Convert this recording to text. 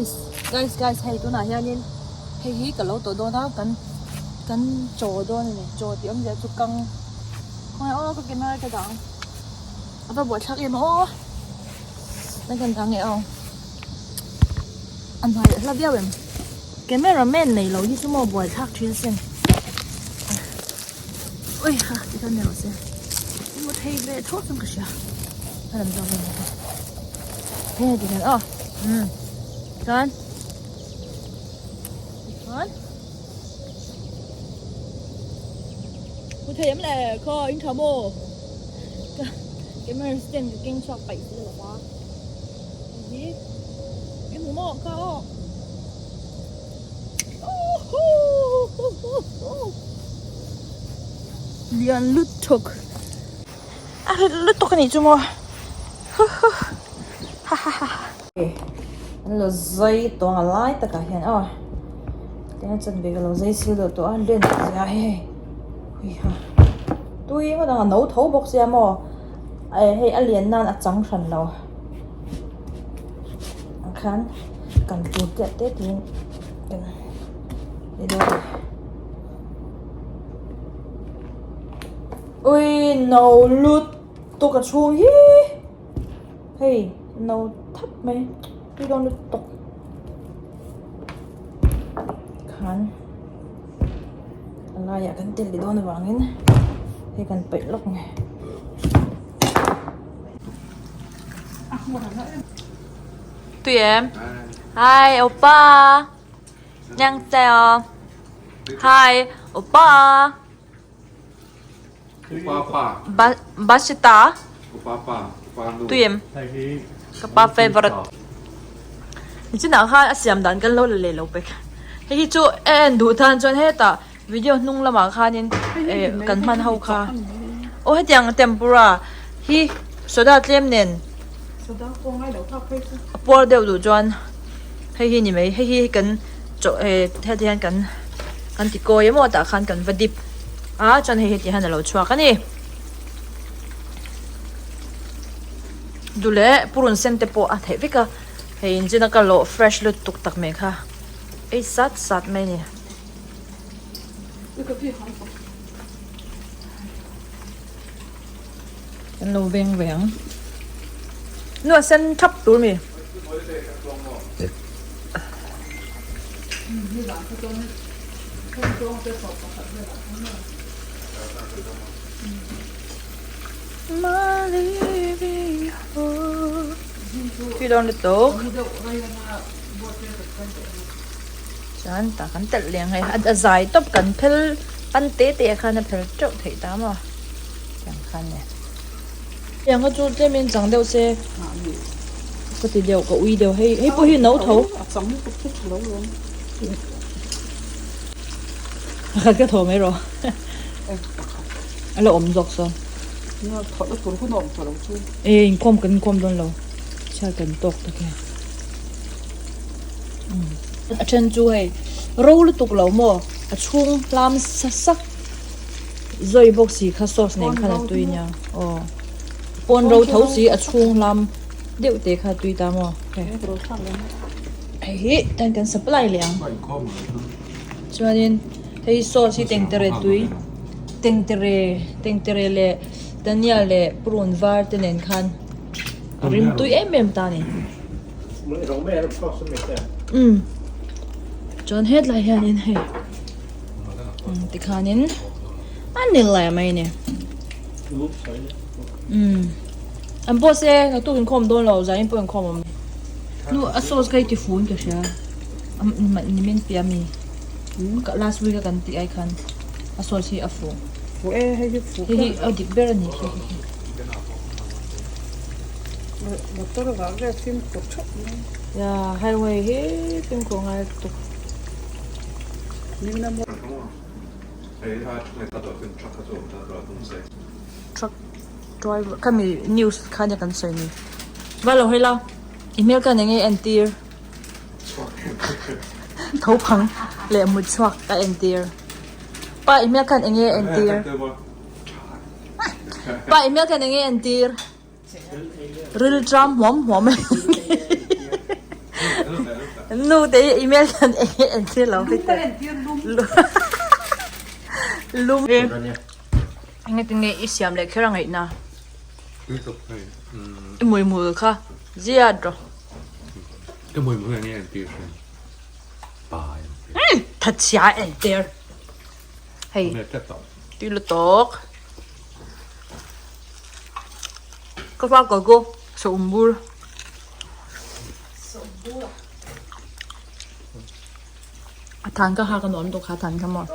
Guys guys hei tunah hianin hei hi ka lo tawh dawn a kan kan chaw dawn a ni chaw tih awmzia chu kang khawnge aw ka camera ka dah ang a va buaithlak em aw nai kan dah nge aw a hnuai hla viau em camera man nei lo hi chu maw buaithlak thin asin ui ha tikhan ni rawh se hmu thei ve tho chuan ka hria a lam zawk vel bawk a he tikhan aw umm chuan tikhan hmu thei em le khaw in tha maw ka camera stand ka keng chhuak paih si lo va hei hi i hmu maw kha aw. Lian lutuk a rit lutuk a nih chu maw ha ha ha an lo zai tawng a lai takah hian aw tiang a chanve ka lo zai sil deuh tawh a len zia hi hei hui ha tui ngawt ang a no tho bawk sia maw hei a lian nan a chang hran lo. Ang khan kan tur te te tiin kan ni dawn a ni. Ui no lut tuk a chhung hi hei no thap mai tui dawn lut tuk khan a laiah kan tel leh dawn avangin hei kan peih lawk nge. Tui em? Hi oppa. Annyeonghaseyo. Hi oppa. Oppa Bashita. Oppa pa. Oppa nu. Tui em? Ka pa favorite. Nichinah khan a siam dan kan lo la leh lo pek. Hei hi chu en duh tan chuan hetah video hnung lamah khanin eh kan hman ho kha aw hetiang tempura hi soda tlem nen a puar deuh duh chuan hei hi ni mai hei hi kan chaw eh heti hian kan kan ti kawi emaw tah khan kan va dip a chuan hei heti hian a lo chhuak a ni duh leh purun sen te pawh a theih vek a hei inchina ka lawh fresh lutuk tak mai kha ei sat sat mai a ni. Kan lo veng ve ang. Nu a sen thap tur mi. Tui dawn lutuk. Chuan tah kan telh leng hei a zai tawp kan phel pan te te ah khan a phel teuh theih ta maw tiang khan e tiang kha chu tlem in chang deuh se ka ti deuh ka ui deuh hei hei pawh hi no tho pakhat ka thaw mai rawh a la awm zawk sawn e inkhawm kan inkhawm dawn lo chhiat kan tawk tak e. A then chu hei ro lutuk lo maw a chhung hlam sa sak zawi bawk si kha sauce nen khan a tui nia aw pawn ro tho si a chhung hlam deuh te kha a tui ta maw hei hei hi tan kan supply leh ang chuanin hei sauce hi tengtere tui tengtere tengtere leh dania leh purun var te nen khan a rim tui em em ta a ni. Umm chuan hetlai hianin hei umm tikhanin a ni leh mai a ni umm an pawh se naktuk inkhawm dawn lo zan in pawh inkhawm awm nu a sauce kha i ti fun ka hria nimin piah ami last week a kan tih ai khan a sauce hi a fu hei hi a dik ber a ni khi. Motor vah vel fimkhur theuh mai. Ya highway hi fimkhur ngai lutuk. Truck driver khami news kha nia kan sawi ni. Va lo hawi la i hmel khan enge entir tho phang leh mut chhuak a entir pa i hmel khan enge entir pa i hmel khan enge entir. Ril tram huam huam e. Nu te hi email hian eng nge entir lo Lum ka entir lum. Lum. Engatinge i siam leh kher a ngaihna? I hmuihmul kha ziat rawh. Ka hmuihmul eng nge entir hrim? Pa entir. Thatchhia entir. Hei. Tui lutuk. Ka fa ka go saum bur. A than ka ha ka nuam tuk kha than kha maw.